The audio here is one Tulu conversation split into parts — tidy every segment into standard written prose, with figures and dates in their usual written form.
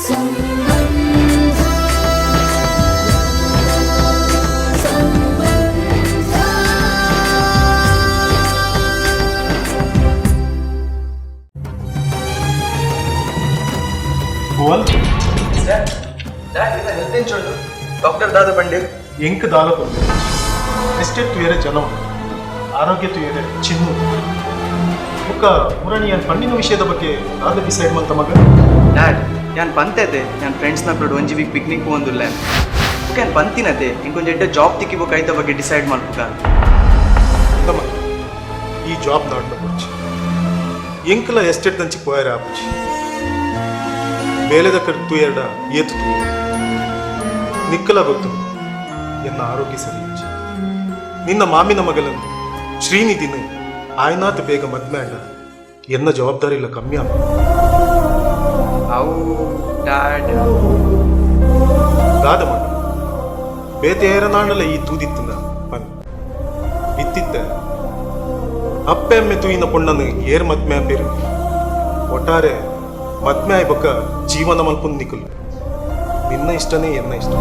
ಭುವನ್. ಡ್ಯಾಡ್, ಇನ್ನ ಹೆಲ್ತ್ ಎಂಚುಂಡು? ಡಾಕ್ಟರ್ ದಾದ ಪಂಡೆರ್? ಎಂಕ್ ದಾಲ ಪನ್ಪೆ, ಎಸ್ಟೇಟ್ ತೂಯರೆ ಜನ ಉಂಡು, ಆರೋಗ್ಯ ತೂಯರೆ ಚಿನ್ನು ಉಂಡು. ಬೊಕ್ಕ ಮುರಣಿ, ಯಾನ್ ಪನ್ನಿನ ವಿಷಯದ ಬಗ್ಗೆ ದಾದ ಡಿಸೈಡ್ ಮಲ್ತ ಮಗ? ಡ್ಯಾಡ್, ಯಾನ್ ಪಂತೇತೆ, ಯಾನ್ ಫ್ರೆಂಡ್ಸ್ ನಕ್ಲೋಡು ಒಂಜಿ ವೀಕ್ ಪಿಕ್ನಿಕ್ ಪೋವೊಂದುಲ್ಲೆ. ಬೊಕ ಯಾನ್ ಪಂತಿನತೆ, ಎಂಕೊಂಜಿ ಎಡ್ಡೆ ಜಾಬ್ ತಿಕ್ಕಿ ಬೊಕ ಐತ ಬಗ್ಗೆ ಡಿಸೈಡ್ ಮಲ್ಪುಗ. ಅಂದ ಮಗ, ಈ ಜಾಬ್ ನಾಡ್ನ ಬೊಡ್ಚಿ. ಎಂಕ್ಲ ಎಸ್ಟೇಟ್ ದಂಚಿ ಪೋಯರೆ ಆಪುಜಿ. ಬೇಲೆದ ಕಡೆ ತೂಯರ್ಡ ಏತು ತೂಯ. ನಿಕ್ಕಲ ಗೊತ್ತುಂಡು, ಎನ್ನ ಆರೋಗ್ಯ ಸರಿ ಇಜ್ಜಿ. ನಿನ್ನ ಮಾಮಿನ ಮಗಲನ್ನು ಶ್ರೀನಿಧಿನ ಆಯ್ನಾತ್ ಬೇಗ ಮದ್ಮೆ ಆಂಡ ಎನ್ನ ಜವಾಬ್ದಾರಿ ಇಲ್ಲ ಕಮ್ಮಿ ಆಪ. ಅವು ಡ್ಯಾಡ್. ದಾದ ಮಗ, ಬೇತೆ ಏರನಾಂಡಲ ಈ ತೂದಿತ್ತಂದ ಪನ್ ಇತ್ತಿತ್ತ. ಅಪ್ಪೆ ಅಮ್ಮೆ ತೂಯಿನ ಪೊಣ್ಣನು ಏರ್ ಮದ್ಮೆ ಆಪೇರು? ಒಟ್ಟಾರೆ ಮದ್ಮೆ ಆಯ್ ಬೊಕ್ಕ ಜೀವನ ಮಲ್ಪುನ್ ನಿಕುಲು. ನಿನ್ನ ಇಷ್ಟನೇ ಎನ್ನ ಇಷ್ಟ.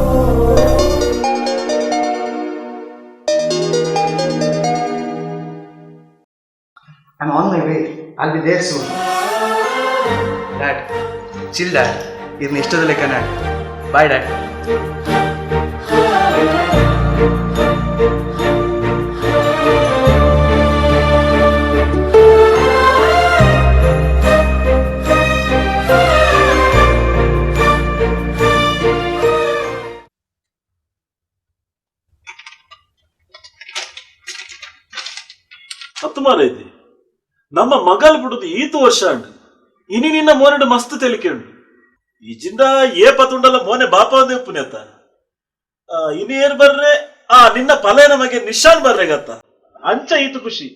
I'm on my way. I'll be there soon. Dad, chill dad. ಇರ್ನ ಇಷ್ಟದ ಲೆಕ್ಕನ. Bye dad. ಹತ್ತು ಮಾರೈತಿ, ನಮ್ಮ ಮಗಲ್ ಬಿಡುದು ಈತು ವರ್ಷ ಅಂಡು. ಇನಿ ನಿನ್ನ ಮೋನೆಡು ಮಸ್ತ್ ತೆಲಿಕೆ ಉಂಡು. ಇಜಿಂದ ಏ ಪತುಂಡಲ ಮೋನೆ ಬಾಪ ಒಂದೇ ಪುಣ್ಯತ್ತ. ಇನಿ ಏರ್ ಬರ್ರೆ? ಆ ನಿನ್ನ ಪಲೇನ ಮಗೆ ನಿಶಾನ್ ಬರ್ರೆ ಗತ್ತ. ಅಂಚ ಈತು ಖುಷಿ.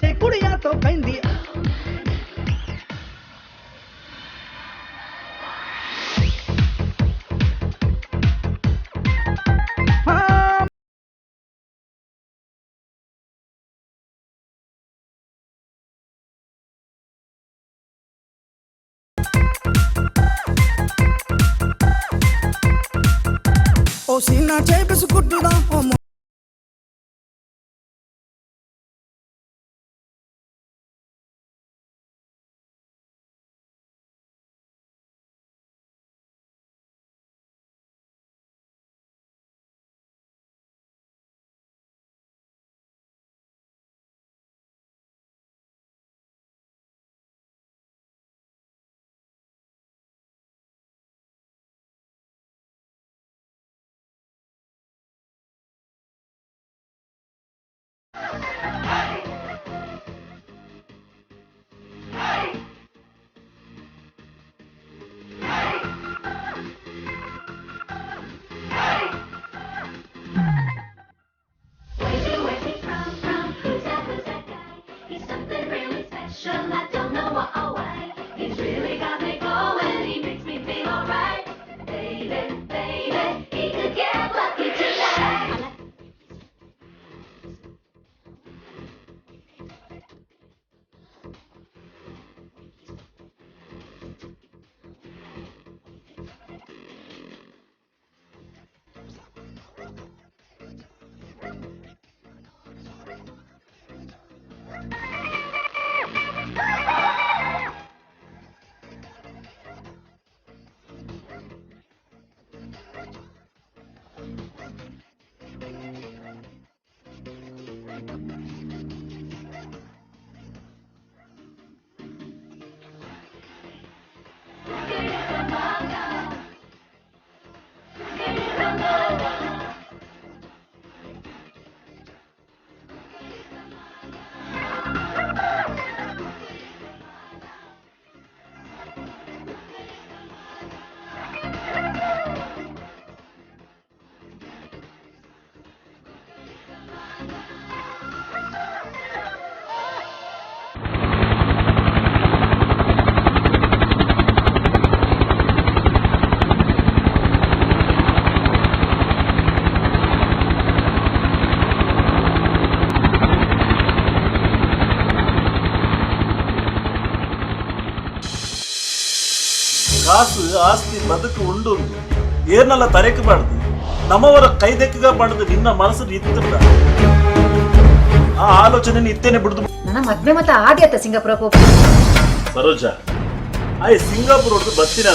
ਤੇ ਕੁੜੀਆਂ ਤੋਂ ਕਹਿੰਦੀ ਹਾਂ। ਉਹ ਸੀਨਾ ਚ ਬਿਸਕੁਟ ਦਾ ਉਹ ಕಾಸು ಆಸ್ತಿ ಬದುಕು ಉಂಡು ಉಂದು ಏರ್ನಲ್ಲ ತರೆಕ್ ಬಾಡ್ದು ನಮ್ಮವರ ಕೈದೆಕ್ಕಗ ಪಡೆದು ನಿನ್ನ ಮನಸ್ಸು ಇತ್ತಿಲ್ಲ. ಆ ಆಲೋಚನೆ ಇತ್ತೇನೆ ಬಿಡ್ದು. ನನ್ನ ಮದ್ವೆ ಮತ್ತ ಆದಿ ಅತ್ತ ಸಿಂಗಾಪುರ ಹೋಗ್. ಸರೋಜ, ಆಯ್ ಸಿಂಗಾಪುರ ಹೊಡ್ದು ಬತ್ತಿನ.